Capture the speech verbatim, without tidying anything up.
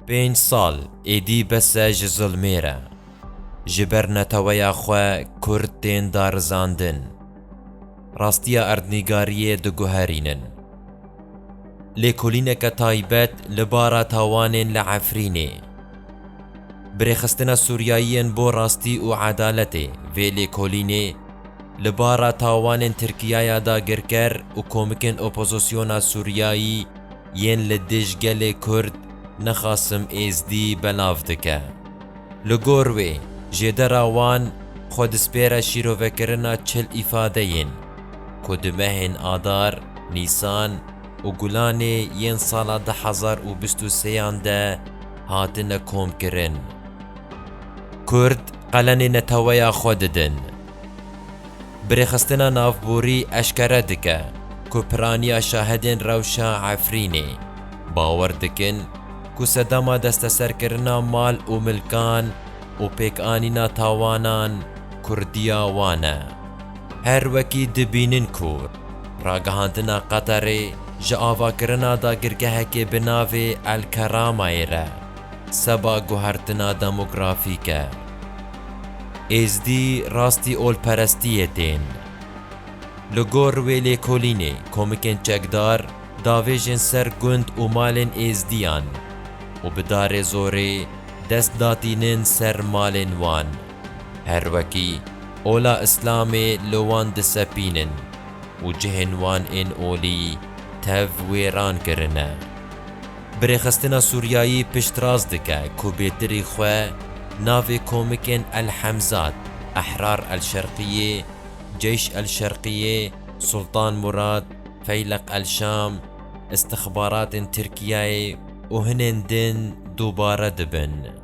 Pênc sal êdî bes e ji zilmê re. Ji ber neteweya xwe Kurd tên darizandin. Rastiya erdnîgariyê diguherînin. Lêkolîneke taybet li bara tawanên li Efrînê. Birêxistina Sûriyayiyên bo rastî û edaletê vê lêkolînê li bara tawanên Tirkiyaya dagirker û komikên opozisyona Sûriyayî yên li dij gelê Kurd Nexasim Êzdî belav dike. Li gor wê, jêdera wan xwe dispêre şîrovekirina çil îfadeyên ku di mehên Adar, Nîsan û Gulanê yên sala du hezar û bîst û sêyan de hatine komkirin. Kurd qelenê neteweya xwe didin. Birêxistina navborî eşkere dike ku piraniya şahidên rewşa Efrînê bawer dikin ku sedema desteserkirina mal û milkan û pêkanîna tawanan Kurdiya wan e. Her wekî dibînin ku ragihandina Qeterê ji avakirina dagirgehekê bi navê El Keramayê re seba guhertina demografîk e. Êzdî rastî olperestiyê tên. Li gor wê lêkolînê komikên çekdar davêjin ser gund û malên Êzdiyan û bi darê zorê dest datînin ser malên wan. Her wekî ola Îslamê li wan disepînin û cihên wan ên olî tev wêran kirine. Birêxistina Sûriyayî piştrast dike ku bêtirî xwe navê komikên El Hemzat, Ehrar El Şerqiyê, Ceyş El Şerqiyê, Sultan Murad, Feyleq El Şam, istixbaratên Tirkiyeyê û hinên din dubare dibin.